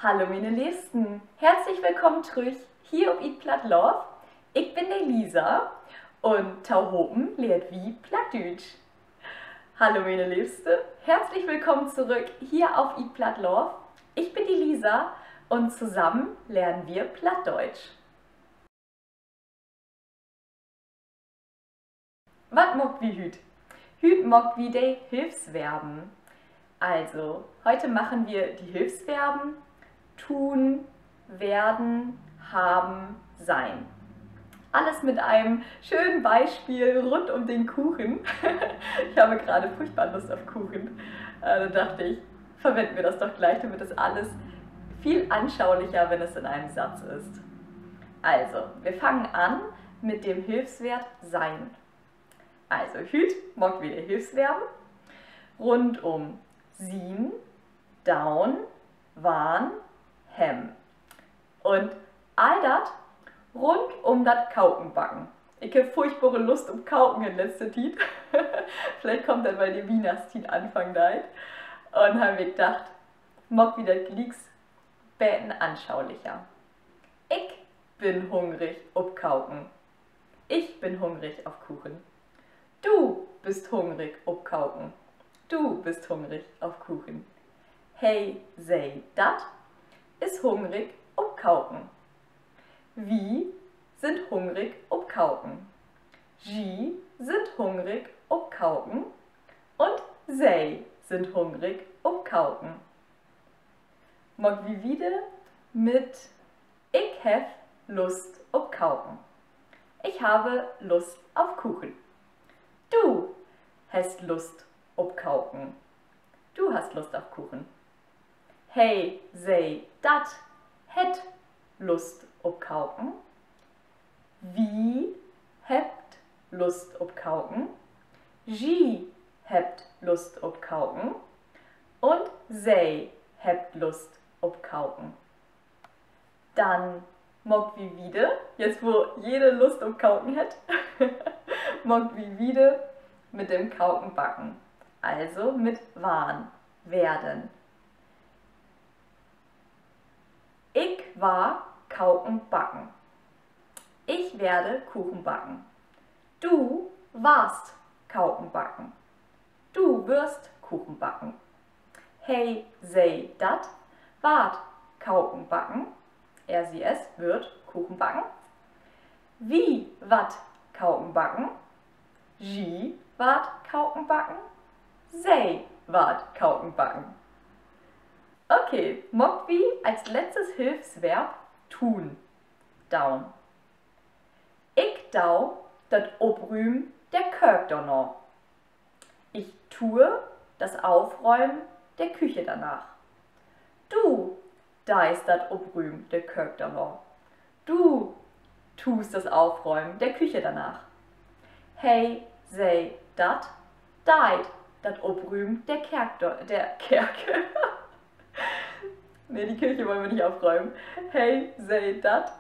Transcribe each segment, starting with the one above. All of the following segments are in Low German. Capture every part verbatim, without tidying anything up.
Hallo miene Leevsten, herzlich willkamen trüch hier op Eat Platt Love. Ik bün de Lisa un tohopen lehrt wi Plattdüütsch. Hallo miene Leevste, herzlich willkamen trüch hier op Eat Platt Love. Ik bün de Lisa un tosamen lehren wi Plattdeutsch. Wat maakt wi hüüt? Hüüt maakt wi de Hilfsverben. Also, heute machen wir die Hilfsverben tun, werden, haben, sein. Alles mit einem schönen Beispiel rund um den Kuchen. Ich habe gerade furchtbar Lust auf Kuchen. Äh, da dachte ich, verwenden wir das doch gleich, dann wird das alles viel anschaulicher, wenn es in einem Satz ist. Also, wir fangen an mit dem Hilfsverb sein. Also, hüüt maakt wi de Hilfsverben rund um sien, daun, warrn, hebben. Un all dat rund um dat Kaukenbacken. Ik heff furchtbore Lust op Kauken in letzte Tiet. Villicht kummt dat, wiel de Wiehnachtstiet anfangen deit. Un heff ik dacht, maakt wi dat glieks beten anschaulicher. Ik bün hungrig op Kauken. Ich bin hungrig auf Kuchen. Du büst hungrig op Kauken. Du bist hungrig auf Kuchen. He, se, dat is hungrig op Kauken. Wi sünd hungrig op Kauken. Ji sünd hungrig op Kauken. Un se sünd hungrig op Kauken. Maakt wi wieder mit: Ik heff Lust op Kauken. Ich habe Lust auf Kuchen. Du hest Lust op Kauken. Du hast Lust auf Kuchen. He, se, dat hett Lust op Kauken. Wi hebbt Lust op Kauken. Ji hebbt Lust op Kauken. Un se hebbt Lust op Kauken. Denn maakt wi wieder, jetzt wo jeder Lust op Kauken hett, maakt wi wieder mit dem Kaukenbacken. Also mit warrn, werden. Ik warr Kauken backen. Ich werde Kuchen backen. Du warrst Kauken backen. Du wirst Kuchen backen. He, se, dat warrt Kauken backen. Er, sie, es wird Kuchen backen. Wi warrt Kauken backen. Ji warrt Kauken backen. Se warrt Kauken backen. Okay, maakt wi as letztes Hilfsverb tun, daun. Ik do dat Oprümen der Köök dorna. Ich tue das Aufräumen der Küche danach. Du deist dat Oprümen der Köök dorna. Du tust das Aufräumen der Küche danach. He, se, dat deit dat Oprümen der Kerk, der Kerk. Nee, die Kirche wollen wir nicht aufräumen. He, se, dat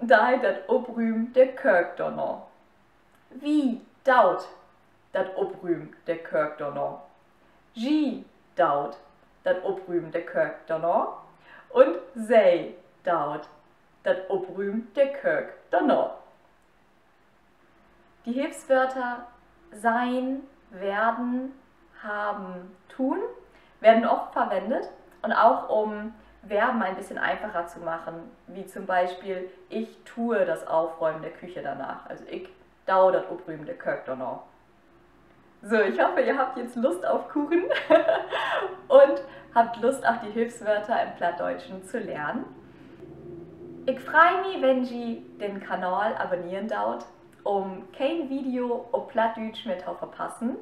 deit dat Oprümen der Köök dorna. Wi doot dat Oprümen der Köök dorna. Ji doot dat Oprümen der Köök dorna. Un se doot dat Oprümen der Köök dorna. Die Hilfswörter sein, werden, haben, tun werden oft verwendet und auch um Verben ein bisschen einfacher zu machen, wie zum Beispiel, ich tue das Aufräumen der Küche danach. Also ik do dat Oprümen der Köök dorna. So, ich hoffe, ihr habt jetzt Lust auf Kuchen und habt Lust, auch die Hilfswörter im Plattdeutschen zu lernen. Ik frei mi, wenn ji den Kanal abonneren doot, um keen Video op Plattdüütsch mehr to verpassen.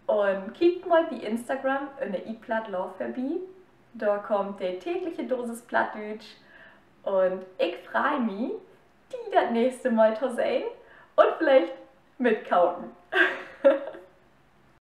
Un kiekt mal bi Instagram ünner Eat Platt Love vörbi. Dor kummt de tägliche Dosis Plattdüütsch. Un ik frei mi, di dat nächste Mal to sehn un villicht mit Kauken.